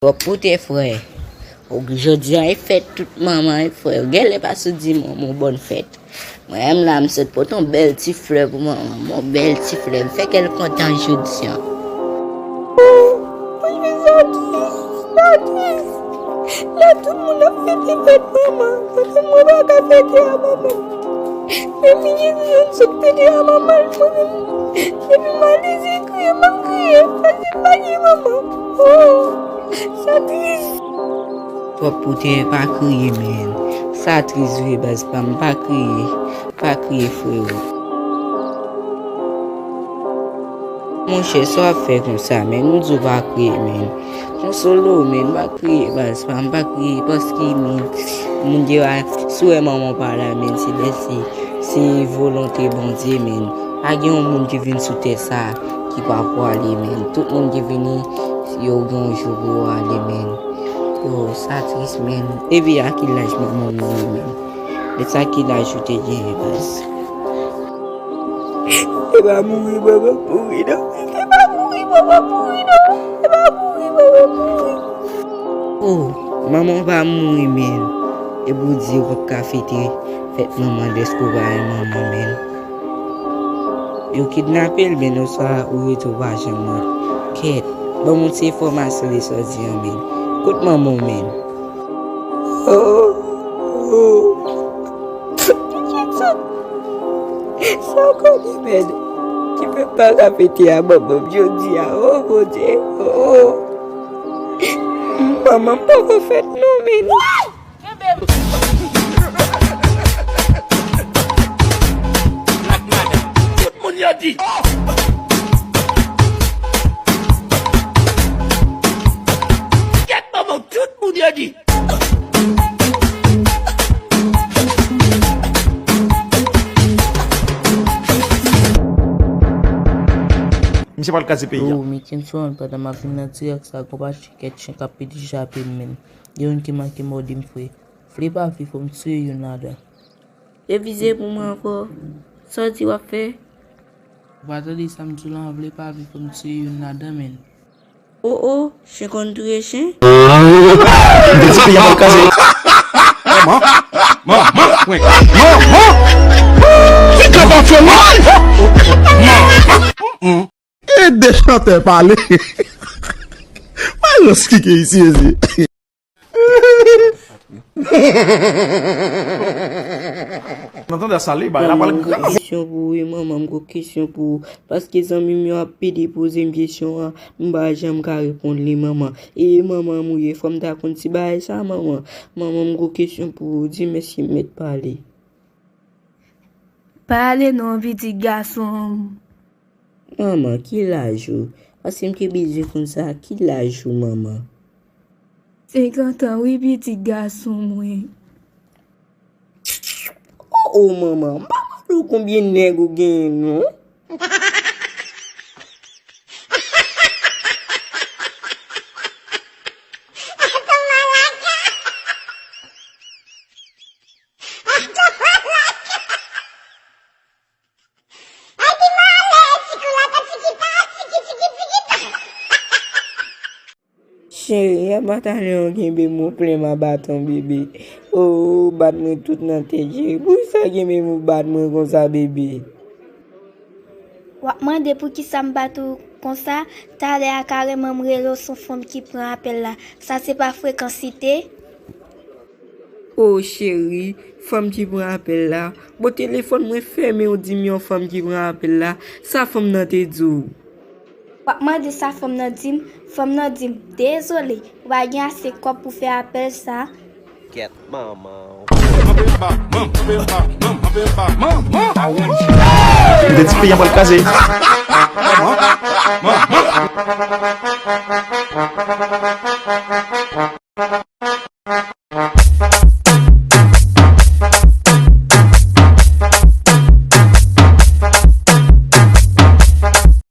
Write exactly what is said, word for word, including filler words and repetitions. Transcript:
Twòp pou tè, frè. Ou, jodi a e fèt tout manman e frè. Ou genlè pa sot di manman w bòn fèt. Mwen menm la, m sot pote yon bèl ti flè pou manman m, yon bèl ti flè. M fè kè l kontan jodi a. Franchman, sa tris, sa tris. Lè tout moun ap fete fèt manman, manman mwen pa ka fete a manman. Depi gen moun sot fete a manman l, mwen menm, depi m alize kriye, m ap kriye, paske m pa gen manman. Oh, sa tris. Twòp pou tè, pa kriye, men. Sa tris vre, baz pa m, pa kriye. Pa kriye, freo. Monchè, sa w ap fè konsa, men? Nou di w pa kriye, men. Konsole w, men. Pa kriye, baz pa m, pa kriye, paske, men, moun ki va, si w wè manman w pa la, men, se lè se, se volonte Bondye, men. Pa gen yon moun ki vin sou tè sa ki pa pou ale, men. Tout moun ki vini, yo gen yon jou pou yo ale, men. Yo, sa tris, men. Epi a ki laj manman w mouri, men? Met sa ki laj ou te genyen, baz. E pa mouri, manman mouri, non. E pa mouri, manman mouri, non. E pa mouri, manman mouri. Oh, manman w pa mouri, men. Epi w di w p ap ka fete fèt manman dèske w pa wè manman, men. Yo kidnape l, men, oswa ou rete w pa janm wè. Kèt, ban m yon ti enfòmasyon de sa w di an, men. Kot manman w, men? Oh, oh. Sa w konnen, men, ki fè m pa ka fete a manman m jodi a. Oh, Bondye, oh. Manman m poko fèt non, men. Tout moun yo di. Kèt manman, tout moun yo di. Misye pral kraze peyi a. Yo, Mikenson, pandan m ap vin nan dirèk sa, gon pati kèt chen k ap pede jape m, men. Gen youn ki manke mòde m, frè. Vle pa vle, fò m tiye youn ladan. Revize pou mwen ankò. Sa w di w ap fè? Ou pa tande sa m di w la, vle pa vle, fò m tiye youn ladan, men. O, o, chen konn touye chen? Mwen te di piyan mwen kraze. Manman, manman, manman. Ki ka pa fè mal? Manman. E de chantè pale. Mwen rans kike isi, isi. Nan tande sa li bay la pral grav. Kesyon pou ou, wi, manman, m gon kesyon pou ou. Paske zanmi m yo ap pede poze m kesyon an, m pa janm ka reponn li, manman. E manman m ou ye, fò m ta konn ti bagay sa, manman. Manman, m gon kesyon pou ou, di m èske m mèt pale. Pale non, pitit gason m. Manman, ki laj ou? Paske m te bezwen konn sa, ki laj ou, manman? Senkant an, wi, pitit gason mwen. O, o, manman, m pa mande w konbyen nèg ou genyen, non. Cheri, yè batalyon an kenbe m, ou plen m a baton, bebe. O, bat mwen tout nan tèt, cheri. Poukisa kenbe m ou bat mwen konsa, bebe? W ap mande poukisa m bat ou konsa? Talè a, kareman, m rele w, se yon fanm ki pran apèl la. Sa se pa frekansite? O, cheri, fanm ki pran apèl la. Bon, telefòn mwen fèmen, ou di m yon fanm ki pran apèl la. Sa fanm nan te di w? W ap mande sa fanm nan di m. Fanm nan di m, dezole, ou pa gen ase kòb pou fè apèl sa. Kèt manman w. Mete ti peyi an pral kraze.